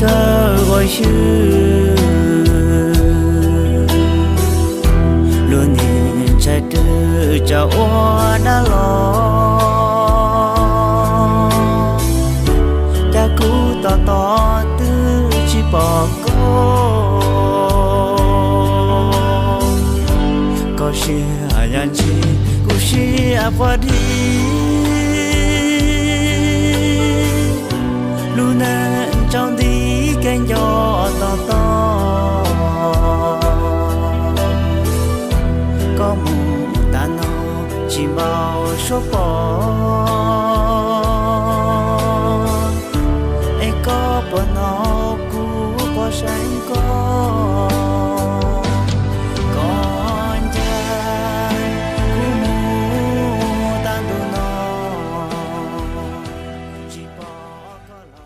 Kawg ua xwb, lub neej ntshai twb tsaus ua dab los, cas kuv tos tos twb tsis pom koj. Koj siab yam ntsis kuv siab quaj dib, lub neej tsaus nti kev nco tos tos. Koj mus tas no tsis npaum suab pom, es koj puas hnov kuv quaj seev koj? Koj ncaim kuv mus tag ntuj no, tsis pom koj los.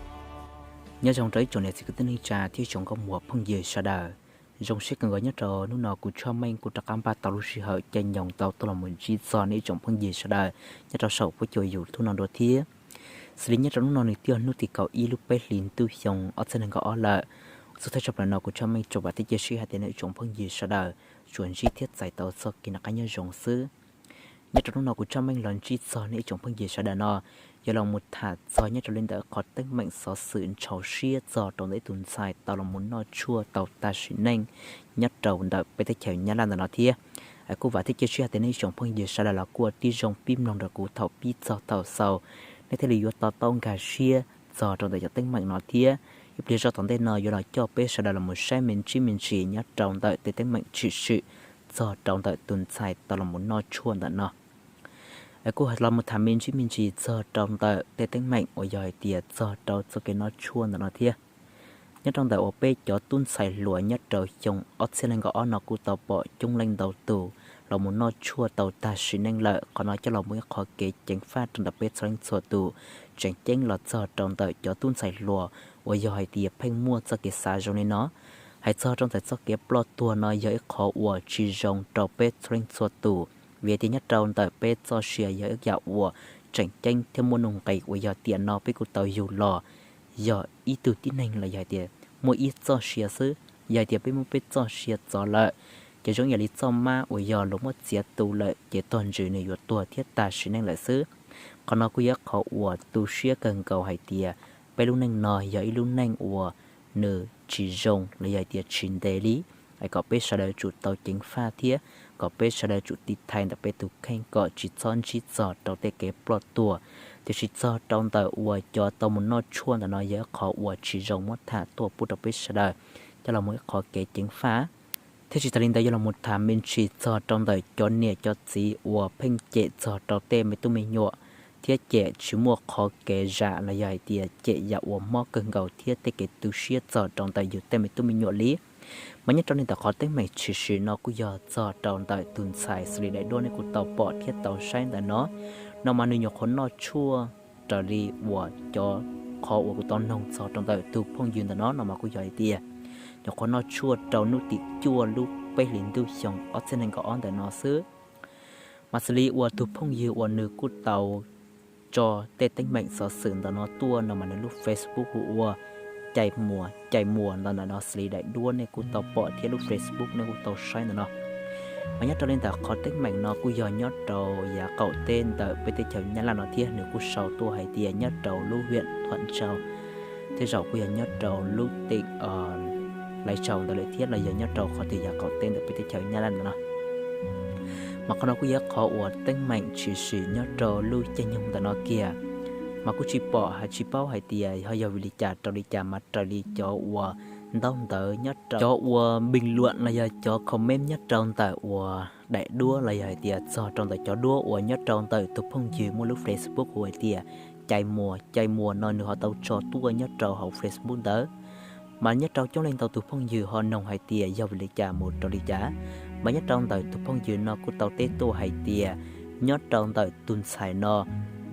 Nyob zoo rau ib tsoom niam txiv kwv tij neej tsa thiab tsoom nkauj muam phooj ywg sawv daws. Zoo siab kawg nkaus nyob rau hnub no kuv Tshaj Meej kuj rov qab npaj tau lub sij hawm caij nyoog tau tuaj los mus ntsib txog nej ib tsoom phooj ywg sawv daws nyob rau saum huab cua YouTube no dua thiab. Xws li nyob rau hnub no nws twb yog hnub tim kaum ib lub peb hlis ntuj xyoo ob txhiab nees nkaum ob lawm. Txog thawj zaug plaws no kuv Tshaj Meej tsuas vam thiab cia siab hais tias nej ib tsoom phooj ywg sawv daws tsuas ntsib thiab txais tau txoj kev noj qab nyob zoo xwb. Nyob rau hnub no kuv Tshaj Meej los ntsib txog nej ib tsoom phooj ywg sawv daws no, yuav los mus tham txog nyob rau li ntawm qhov teeb meem xov xwm ntshau siab txog rau ntawm ib tus ntxhais tau los mus noj tshuaj tau tag sim neej nyob rau ntawm peb teb chaws Nyab Laj ntawm no thiab. Kuj vam thiab cia siab hais tias nej ib tsoom phooj ywg sawv daws los kuj tib zoo pib mloog nrog kuv thaum pib txog thaum xaus, nej thiaj li yuav to taub nkag siab txog rau ntawm cov teeb meem no thiab. Ib pliag zoj tom ntej no yuav los coj peb sawv daws los mus saib me ntsis me ntsis nyob rau ntawm tej teeb meem tshwm sim txog rau ntawm tus ntxhais tau los mus noj tshuaj ntawm no. Kuj los mus tham me ntsis me ntsis txog rau ntawm tej teeb meem uas yog hais tias txog rau txoj kev noj tshuaj ntawm no thiab. Nyob rau ntawm uas peb cov tub ntxhais hluas nyob rau xyoo ob txhiab nees nkaum ob no kuj tau pom coob leej ntau tus los mus noj tshuaj tau tag sim neej lawm, qhov no coj los mus ib qhov kev ceev faj rau ntawm peb txhua leej txhua tus. Tseem ceeb los txog rau ntawm cov tub ntxhais hluas uas yog hais tias pheej muaj txoj kev xav zoo li no. Hais txog rau ntawm txoj kev ploj tuag no yog ib qhov uas tsis zoo rau peb txhua leej txhua tus, vim tias nyob rau ntawm peb txoj sia yog ib yam uas tseem ceeb thiab muaj nuj nqis uas yog tiam no peb kuj tau yug los yog ib tug tib neeg los yog hais tias muaj ib txoj sia xwb. Yog hais tias peb muab peb txoj sia txov lawm, ces zoo ib yam li txoj mab uas yog luag muab txiav tu lawm ces tog ntsws nws yuav tuag thiab tag sim neej lawm xwb. Qhov no kuj yog ib qhov uas tu siab kawg nkaus hais tias peb lub neej no yog ib lub neej uas nws tsis zoo los yog hais tias tsis ntev li. Es kom peb sawv daws yuav tsum tau ceev faj thiab kom peb sawv daws yuav tsum tiv thaiv ntawm peb tus kheej kom tsis txhob ntsib txog rau tej kev ploj tuag. Tiam sis txog rau ntawm uas cov tau mus noj tshuaj ntawm no yog ib qhov uas tsis zoo muab tham tuaj pub rau peb sawv daws coj los mus ib qhov kev ceev faj. Thiab tsis tas li ntawd yuav los mus tham me ntsis txog rau ntawm cov niam cov txiv uas pheej cem txog rau tej me tub me nyuam thiab cem tsis muaj qhov kev zam los yog hais tias cem yam uas mob kawg nkaus thiab tej kev tu siab txog rau ntawm yus tej me tub me nyuam li. Mas nyob rau li ntawm qhov teeb meem tshwm sim no kuj yog txog rau ntawm tus ntxhais xws li daim duab nej kuj tau pom thiab tau saib ntawm no. No mas nws nyuam qhuav noj tshuaj raws li uas cov qhov uas kuv tau noog txog rau ntawm tus phooj ywg ntawm no no mas kuj yog hais tias nyuam qhuav noj tshuaj rau hnub tim cuaj lub peb hlis ntuj xyoo ob txhiab nees nkaum ob ntawm no xwb. Mas xws li uas tus phooj ywg uas nws kuj tau tso tej teeb meem xov xwm ntawm no tuaj no mas nws lub Facebook hu ua Cai Muas, Cai Muas ntawm no xws li daim duab nej kuj tau pom thiab lub Facebook nej kuj tau saib ntawm no. Mas nyob rau li ntawm qhov teeb meem no kuj yog nyob rau yav qaum teb ntawm peb teb chaws Nyab Laj no thiab nws kuj sau tuaj hais tias nyob rau lub hiam Thuam Tsau, tej zaum kuj yog nyob rau lub teem Lais Tsaus ntawd lawm thiab los yog nyob rau qhov twg yav qaum teb ntawm peb teb chaws Nyab Laj ntawm no. Mas qhov no kuj yog qhov uas teeb meem tshwm sim nyob rau lub caij nyoog ntawm no kiag. Mas kuj tsis pom hais tsis paub hais tias ho yog vim li cas rau li cas mas raws li cov uas ntaub ntawv nyob rau cov uas bình luận los yog cov comment nyob rau ntawm uas daim duab los yog hais tias txog rau ntawm cov duab uas nyob rau ntawm tus phooj ywg muaj lub Facebook hu hais tias Cai Muas, Cai Muas no nws ho tau tso tuaj nyob rau hauv Facebook ntawd. Mas nyob rau coob leej ntau tus phooj ywg ho noog hais tias yog vim li cas mus rau li cas. Mas nyob rau ntawm tus phooj ywg no kuj tau teb tuaj hais tias nyob rau ntawm tus ntxhais no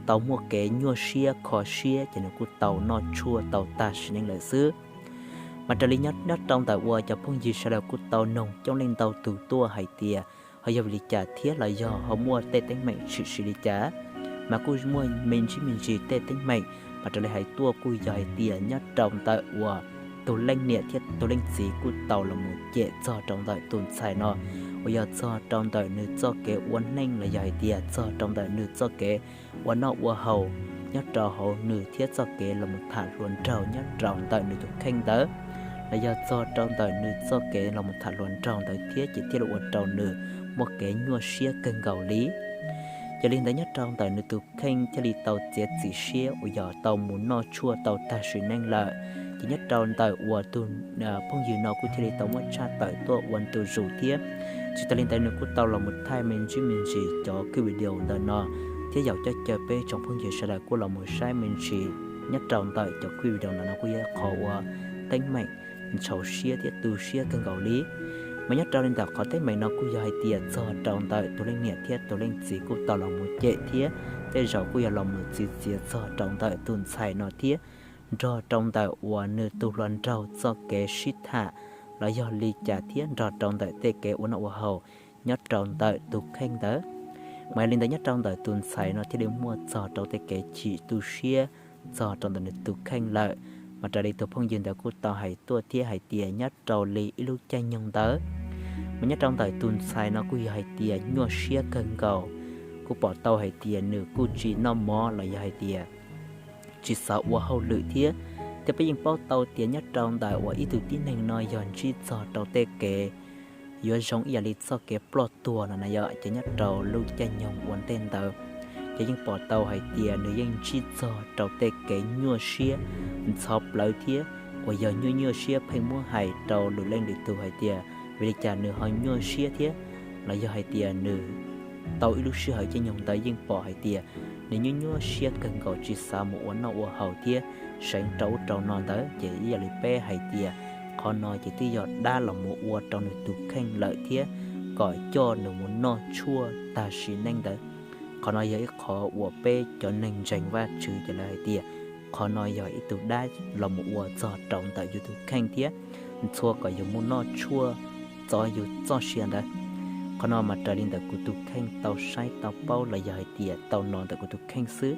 tau muaj kev nyuaj siab kho siab ces nws kuj tau noj tshuaj tau tag sim neej lawm xwb. Mas raws li nyob rau ntawm uas cov phooj ywg sawv daws kuj tau noog coob leej ntau tus tuaj hais tias ho yog vim li cas thiab los yog ho muaj tej teeb meem tshwm sim li cas. Mas kuj muaj me ntsis me ntsis tej teeb meem mas raws li hais tuaj kuj yog hais tias nyob rau ntawm uas tus leej niam thiab tus leej txiv kuj tau los mus cem txog rau ntawm tus ntxhais no, uas yog txog rau ntawm nws txoj kev ua neej los yog hais tias txog rau ntawm nws txoj kev ua noj ua haus nyob rau hauv nws thiab txoj kev los mus tham hluas nraug nyob rau ntawm nws tus kheej ntawd, los yog txog rau ntawm nws txoj kev los mus tham hluas nraug ntawd thiab ces thiaj li ua rau nws muaj kev nyuaj siab kawg nkaus li. Yog li ntawd nyob rau ntawm nws tus kheej thiaj li tau txiav txim siab uas yog tau mus noj tshuaj tau tag sim neej lawm. Ces nyob rau ntawm uas tus phooj ywg no kuj thiaj li tau muab tshaj tawm tuaj ua ntu zus thiab. Tsis tas li ntawd nws kuj tau los mus thaij me ntsis me ntsis cov kwv video ntawm no thiab yaum coj caw peb tsoom phooj ywg sawv daws kuj los mus saib me ntsis nyob rau ntawm cov kwv video ntawm no kuj yog qhov uas teeb meem ntxhov siab thiab tu siab kawg nkaus li. Mas nyob rau li ntawm qhov teeb meem no kuj yog hais tias txog rau ntawm tus leej niam thiab tus leej txiv kuj tau los mus cem thiab tej zaum kuj yog los mus txiav txim txog rau ntawm tus ntxhais no thiab nrog rau ntawm uas nws tus hluas nraug txoj kev sib tham los yog li cas thiab nrog rau ntawm tej kev ua noj ua haus nyob rau ntawm tus kheej ntawd. Mas yog li ntawd nyob rau ntawm tus ntxhais no thiaj li muaj txog rau tej kev chim tu siab txog rau ntawm nws tus kheej lawm. Mas raws li tus phooj ywg ntawd kuj tau hais tuaj thiab hais tias nyob rau li ib lub caij nyoog ntawd mas nyob rau ntawm tus ntxhais no kuj yog hais tias nyuaj siab kawg nkaus, kuj pom tau hais tias nws kuj tsis noj mov los yog hais tias tsis xav ua hauj lwm thiab. Thiab peb yeej paub tau tias nyob rau ntawm uas ib tug tib neeg no yog ntsib txog rau tej kev yuav zoo ib yam li txoj kev ploj tuag no na yom, ces nyob rau lub caij nyoog ua ntej ntawd ces yeej pom tau hais tias nws yeej ntsib txog rau tej kev nyuaj siab ntxhov plawv thiab uas yog nyuaj nyuaj siab pheej muab hais rau lwm leej lwm tus hais tias vim li cas nws ho nyuaj siab thiab los yog hais tias nws tau ib lub sij hawm caij nyoog ntawd yeej pom hais tias nws nyuaj nyuaj siab kawg nkaus tsis xav mus ua noj ua haus thiab seev rau ub rau no ntawd ces ib yam li peb hais tias qhov no ces twb yog dab los mus ua rau nws tus kheej lawm thiab kom coj nws mus noj tshuaj tag sim neej ntawd. Qhov no yog ib qhov uas peb cov neeg ntseeg Vajtswv ces lawv hais tias qhov no yog ib tug dab los mus ua txog rau ntawm yus tus kheej thiab ntxhua kom yus mus noj tshuaj txov yus txoj sia ntawd. Qhov no mas raws li ntawm kuv tus kheej tau saib tau paub los yog hais tias tau hnov ntawm kuv tus kheej xwb.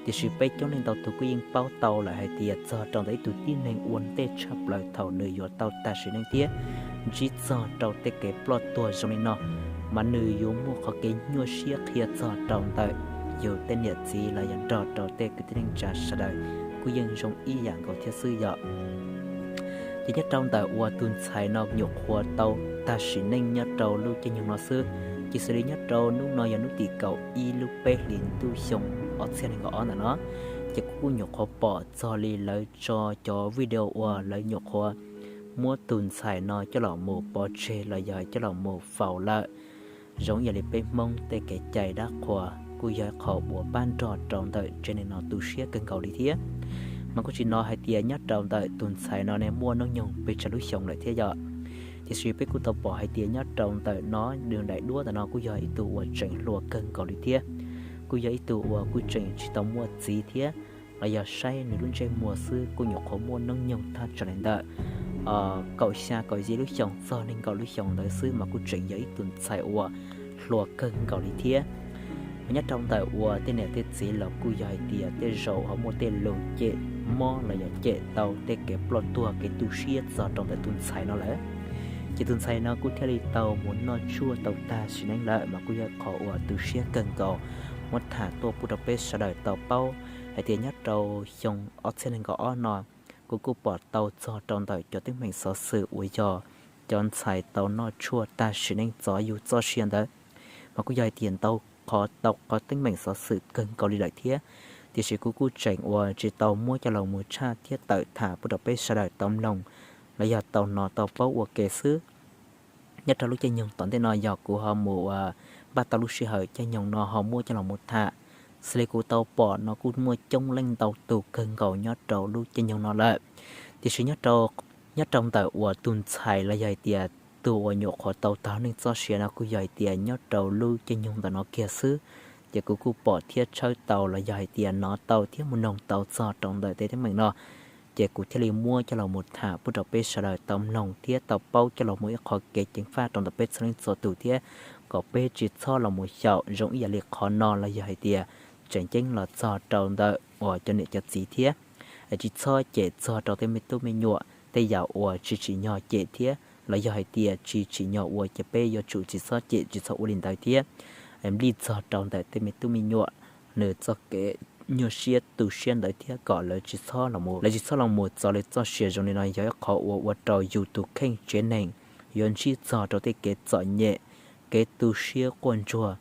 Tiam sis peb coob leej ntau tus kuj yeej paub tau lawm hais tias txog rau ntawm ib tug tib neeg ua ntej tshaj plaws thaum nws yuav tau tag sim neej thiab ntsib txog rau tej kev ploj tuag zoo li no, mas nws yuav muaj qhov kev nyuaj siab qhia txog rau ntawm yus tej niam txiv los yog nrog rau tej kwv tij neej tsa sawv daws kuj yeej zoo ib yam nkaus thiab xwb yom. Ces nyob rau ntawm uas tus ntxhais no nyuam qhuav tau tag sim neej nyob rau lub caij nyoog no xwb, ces xws li nyob rau hnub no yog hnub tim kaum ib lub peb hlis ntuj xyoo ob txhiab nees nkaum ob ntawm no, ces kuv kuj nyuam qhuav pom txog li lawv tso cov video uas lawv nyuam qhuav muab tus ntxhais no coj los mus pov tseg los yog coj los mus faus lawm. Zoo ib yam li peb Hmoob tej kev cai dab qhuas kuj yog qhov uas pab nrog rau ntawm tsev neeg no tu siab kawg nkaus li thiab. Mas kuj tsis hnov hais tias nyob rau ntawm tus ntxhais no ne muaj hnub nyoog pes tsawg lub xyoo lawm thiab yom. Tiam sis peb kuj tau pom hais tias nyob rau ntawm no nws daim duab ntawm no kuj yog ib tug uas tseem hluas kawg nkaus li thiab, kuj yog ib tug uas kuj tseem tsis tau muaj txiv thiab, los yog saib nws lub ntsej muag xwb kuj nyuam qhuav muaj hnub nyoog thaj tsam li ntawm kaum xya kaum yim lub xyoos txog nees nkaum lub xyoos ntawd xwb mas kuj tseem yog ib tus ntxhais uas hluas kawg nkaus li thiab. Mas nyob rau ntawm uas tej niam tej txiv los kuj yog hais tias tej zaum ho muaj tej lus cem mob los yog cem tau tej kev ploj tuag kev tu siab txog rau ntawm tus ntxhais no lawm. Ces tus ntxhais no kuj thiaj li tau mus noj tshuaj tau tag sim neej lawm mas kuj yog qhov uas tu siab kawg nkaus. Muab tham tuaj pub rau peb sawv daws tau paub hais tias nyob rau xyoo ob txhiab nees nkaum ob no, kuv kuj pom tau txog rau ntawm cov teeb meem xov xwm uas yog cov ntxhais tau noj tshuaj tag sim neej txov yus txoj sia ntawd, mas kuj yog hais tias ntau qhov tau qhov teeb meem xov xwm kawg nkaus li lawm thiab. Tiam sis kuv kuj tseem uas tsis tau muab coj los mus tshaj thiab tawm tham pub rau peb sawv daws tau mloog los yog tau hnov tau paub ua ke xwb. Nyob rau lub caij nyoog tom ntej no yog kuv ho mus uas npaj tau lub sij hawm caij nyoog no ho muab coj los mus tham. Xws li kuv tau pom no kuj muaj coob leej ntau tus kawg nkaus nyob rau lub caij nyoog no lawm. Tiam sis nyob rau ntawm uas tus ntxhais los yog hais tias tus uas nyuam qhuav tau tag neej txoj sia no kuj yog hais tias nyob rau lub caij nyoog ntawm no kiag xwb, ces kuv kuj pom thiab tshawb tau los yog hais tias hnov tau thiab mus noog tau txog rau ntawm tej teeb meem no, ces kuv thiaj li muab coj los mus tham pub rau peb sawv daws tau mloog thiab tau paub coj los mus ib qho kev ceev faj rau ntawm peb txhua leej txhua tus thiab kom peb tsis txhob los mus xyaum zoo ib yam li qhov no los yog hais tias tseem ceeb los txog rau ntawm uas cov niam cov txiv thiab, tsis txhob cem txog rau tej me tub me nyuam tej yam uas tsis tsim nyog cem thiab los yog hais tias tsis tsim nyog ua ces peb yuav tsum tsis txhob cem tsis txhob ua li ntawd thiab. Nplij txog rau ntawm tej me tub me nyuam nws txoj kev nyuaj siab tu siab ntawd thiab kom lawv tsis txhob los mus, lawv tsis txhob los mus txo lawv txoj sia zoo li no yog ib qhov uas ua rau yus tus kheej tsev neeg yuav ntsib txog rau tej kev txom nyem, kev tu siab quaj ntsuag.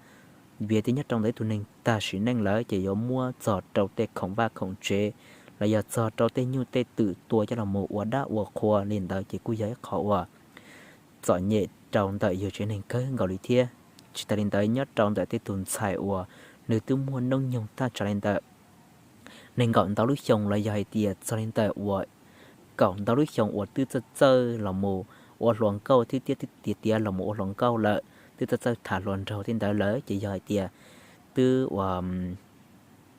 Vim tias nyob rau ntawm ib tug neeg tag sim neej lawm ces yuav muab txog rau tej khoom vaj khoom tsev los yog txog rau tej nyuj tej twm tua coj los mus ua dab ua qhua li ntawd ces kuj yog ib qhov uas txom nyem rau ntawm yus tsev neeg kawg nkaus li thiab. Tsis tas li ntawd nyob rau ntawm tej tus ntxhais uas nws twb muaj hnub nyoog thaj tsam li ntawm nees nkaum ntau lub xyoo los yog hais tias txog li ntawm uas kaum ntau lub xyoo uas twb txawj txawj los mus ua hluas nkauj thiab tiav tiav los mus ua hluas nkauj lawm, twb txawj txawj tham hluas nraug tej ntawd lawm ces yog hais tias twb ua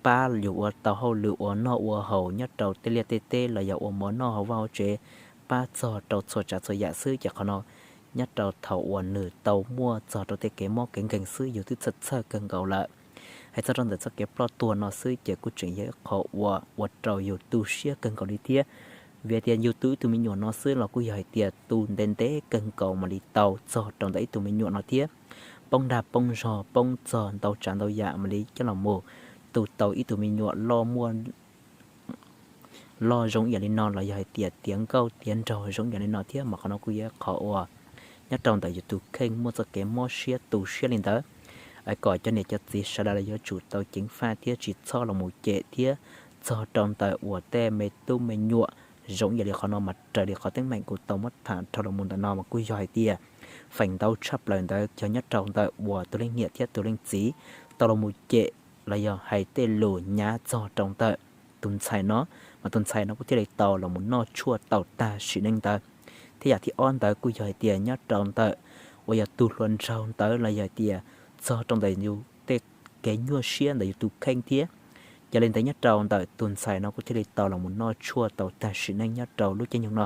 pab yus ua tau hauj lwm ua noj ua haus nyob rau tej liaj tej teb los yog ua mov noj hauv vaj hauv tsev, pab txog rau txhua tsav txhua yam xwb ces qhov no nyob rau thaum uas nws tau muaj txog rau tej kev mob kev nkeeg xwb yus twb txhawj txhawj kawg nkaus lawm. Hais txog rau ntawm txoj kev ploj tuag no xwb ces kuj tseem yog ib qhov uas ua rau yus tu siab kawg nkaus li thiab. Vim tias yus tu ib tug me nyuam no xwb los kuj yog hais tias tu ntev ntev kawg nkaus mam li tau txog rau ntawm ib tug me nyuam no thiab. Poob dag poob zog poob txog ntau tsav ntau yam mam li coj los mus tu tau ib tug me nyuam loj muaj loj zoo ib yam li no los yog hais tias tiav nkauj tiav nraug zoo ib yam li no thiab mas qhov no kuj yog qhov uas nyob rau ntawm yus tus kheej muaj txoj kev mob siab tu siab li ntawd. Es kom cov niam cov txiv sawv daws los yuav tsum tau ceev faj thiab tsis txhob los mus cem thiab txog rau ntawm uas tej me tub me nyuam zoo ib yam li qhov no mas raws li qhov teeb meem kuv tau muab tham dhau los mus ntawm no mas kuj yog hais tias feem ntau tshaj plaws ntawd yog nyob rau ntawm uas tus leej niam thiab tus leej txiv tau los mus cem los yog hais tej lus nyav txog rau ntawm tus ntxhais no, mas tus ntxhais no kuj thiaj li tau los mus noj tshuaj tau tag sim neej ntawd. Thiab yam thib ob ntawd kuj yog hais tias nyob rau ntawm uas yog tus hluas nraug ntawd los yog hais tias txog rau ntawm yus tej kev nyuaj siab ntawm yus tus kheej thiab. Yog li ntawd nyob rau ntawm tus ntxhais no kuj thiaj li tau los mus noj tshuaj tau tag sim neej nyob rau lub caij nyoog no.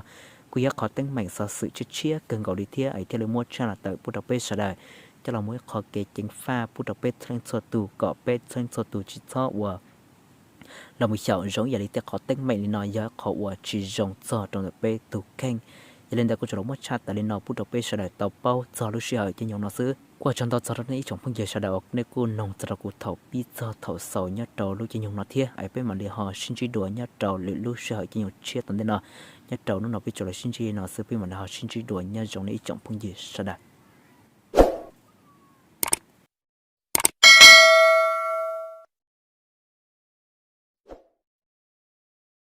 Kuj yog qhov teeb meem xov xwm tshiab tshiab kawg nkaus li thiab es thiaj li muab tshaj los tawm pub rau peb sawv daws coj los mus ib qhov kev ceev faj pub rau peb txhua leej txhua tus kom peb txhua leej txhua tus tsis txhob ua los mus xyaum zoo ib yam li tej qhov teeb meem li no yog qhov uas tsis zoo txog rau ntawm peb tus kheej. Yog li ntawd kuv tsuas los muab tshaj tawm li no pub rau peb sawv daws tau paub txog lub sij hawm caij nyoog no xwb. Kuj tsaug ntau txog rau nej ib tsoom phooj ywg sawv daws uas nej kuj noog txog rau kuv thaum pib txog thaum xaus nyob rau lub caij nyoog no thiab es peb mam li ho sib ntsib dua nyob rau lwm lub sij hawm caij nyoog tshiab tom ntej no. Nyob rau hnub no peb tsuas los sib ntsib no xwb, peb mam li ho sib ntsib dua, nyob zoo nej ib tsoom phooj ywg sawv daws.